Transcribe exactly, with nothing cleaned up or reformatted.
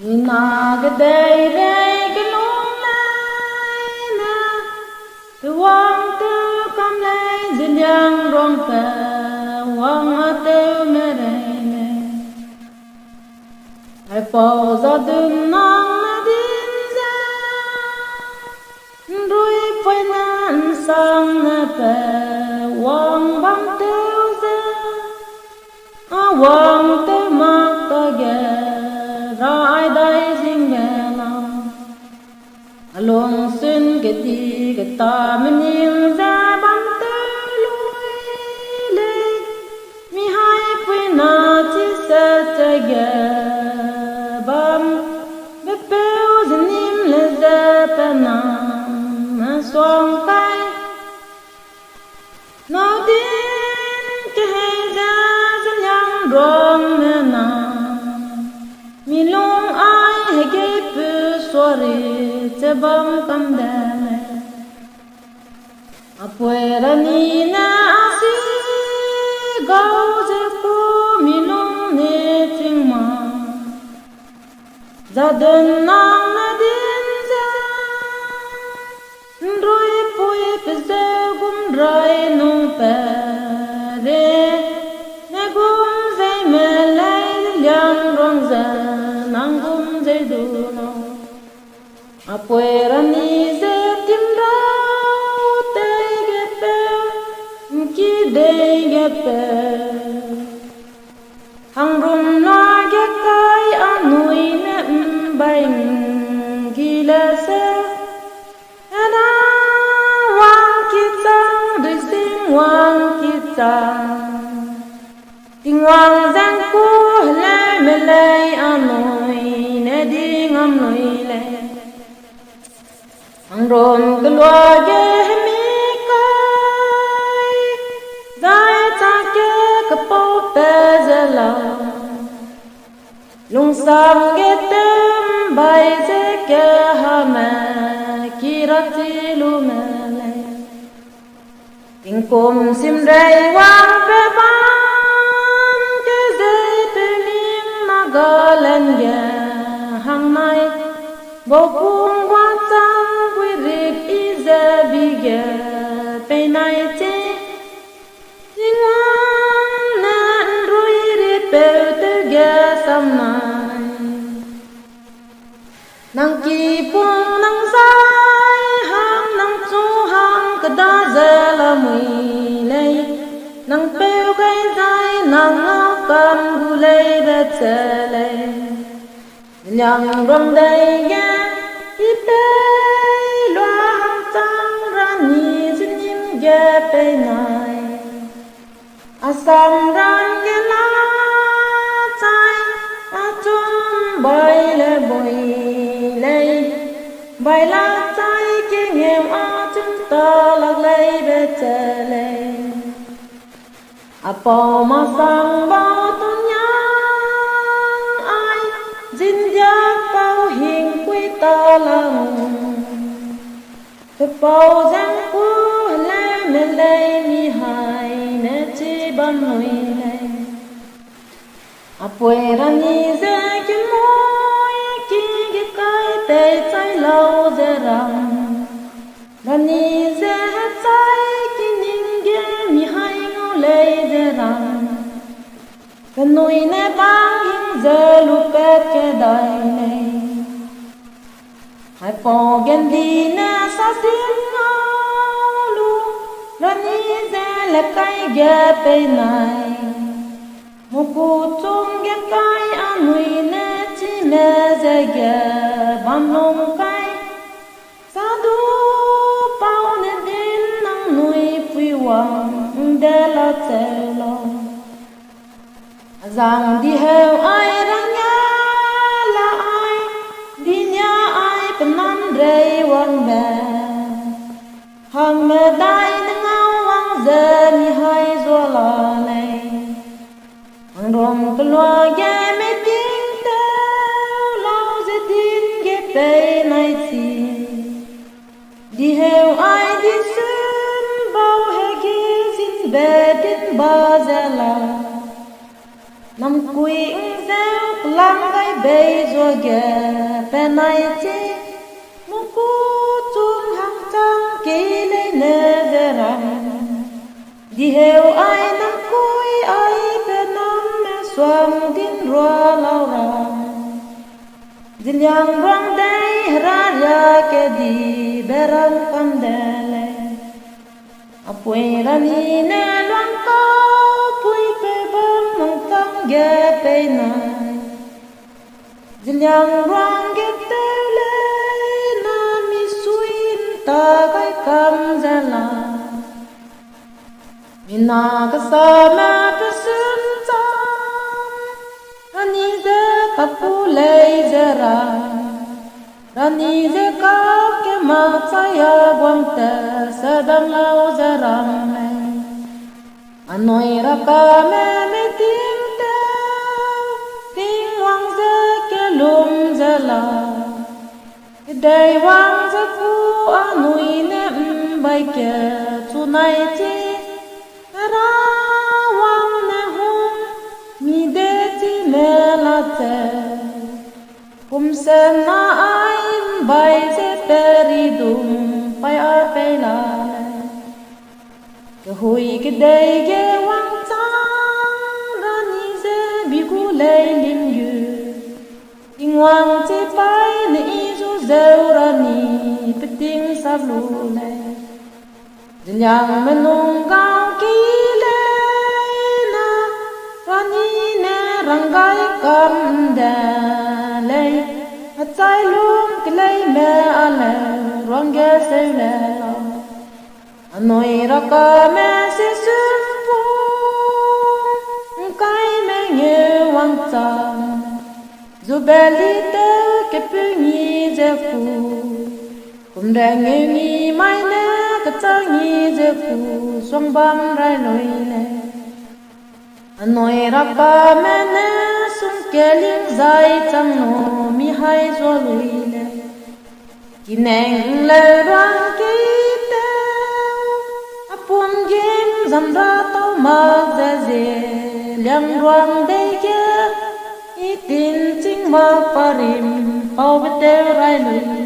Mina kedeirei kelung leine, pe wang tew kam lei Zeliangrongbe wang a tew merei lei. Aipau Zadun nang ne din ze, nruipuine nsang ne pe wang bam tew ze, a wang tew mak tage, rai dai zingbe lau. A lungsun kedi ketame ning ze bam tew lui lei, mihaipuina chi set ze ge bam, bepeu ze nim le ze pe name suang kai. Nâu din kehei ze Zeliangrongme na, mi lung ai hegeipu suari che bam kam de lei. Apui Rani ne a si gau ze ku mi lung ne ching ma, Zadun nang ne din ze, nruipui pe ze gum rai nung pe re, ne gum zeime lei Zeliangrong ze, nang gum zei du lau. Apui Rani ze timrau tei ge peu, nki dei ge peu, hangrum la ge kai anui ne mbai nggi le se. Hera wang kichang, duising wang kichang, Tingwang zeng ku heleume lei anui ne di ngam lui lei. Hangrum kelua ge hemi kai, zai chake kepau pe ze lau. Lungsang ge tem bai ze kehame, ki ra chi lume lei. Tingkum simrei wang pe bam ge zei pe ming Nagaland ge hangnai, baupung wangchang guirik i ze bi ge peinai chi. Tingwang ne nruiripeu tew ge sam nai. Nang kipung nang zai hang nang chu hang keda ze lamui lei, nang peu gai zai nang ngau kam gu lei be che lei. Zeliangrong dei ge, i pei lua hangchang Rani ze nim ge peinai. Asam ram ge la chai, achum bai le bui lei, bai la chai kengeu achum ta lak lei be che lei. Apau masang bau tuniang ai, zindia pau hingkui ta lang. Pepau zeng ku heleume lei mi hai ne chi bam lui lei. Apui Rani ze kemui ki ge kai tei chai lau ze ram. Rani ze hechai kining ge mi hai ngau lei ze ram. Penui ne bang hing ze lupat kedai lei. Haipau Gandhi ne sasin ngau lu, Rani ze lekai ge peinai. Muku chung ge kai anui ne chime ze ge bam lung kai. Sadu pau ne din nangnui pui wang de la cheu lau. Azang di heu ai rangge la ai, di nia ai pe nam rei wangbe. Hangmedai ne ngau wang ze mi hai zua la lei. Hangrum kelua ge meeting tew lau ze din ge pei nai chi. Di heu ai di sun bau hege zinbe din ba ze la. Namkui ’nzeu kelang gai pei zuage penai chi, mungku chung hangchang kei leine ze ram. Diheu ai nang kui ai pe namme suang din rua lau ra. Zeliangrang dei heraria kedibe ran kam de lei. Apui rani ne luang kau pui pe bam nang tang ge pei nai. Zeliangrang ge teu lei na mi sui nta gai kam ze la. Mina kesame pe sum chang, rani ze kapu lei ze ra, rani ze kap ke mak chai a guang te sedam lau ze ram lei. Anui rakame meting teu, Tingwang ze kelum ze la. Kedei wang ze ku anui ne mbai ke chunai chi, Hera wang ne hung mi de chi me la te. Kum sena ai mbai ze peridum pai a pei la lei. Kehui kedei ge wangchang rani ze bi gu lei lim gu. Tingwang chi paî ne i zu zeu rani peting sap lu lei. Zeliangme nung gau kei lei na, rani ne ranggai kam de lei. Achai lum keleime a leu ruangge seu le lau. Anui rakame sisum pung, ngkai mengeu wangchang, Jubeli teu kepeu ngi ze ku, kumrengeu ngi mai ne kechang ngi ze ku, suangbam rai lui lei. Anui rakame ne sungkeling zai chang nu mi hai zua lui lei. Kineng leu ruang kei teu, a pum gim zam ra tau mak ze ze, Zeliangrang dei ge, i tingching mak parim, paube teu rai lui.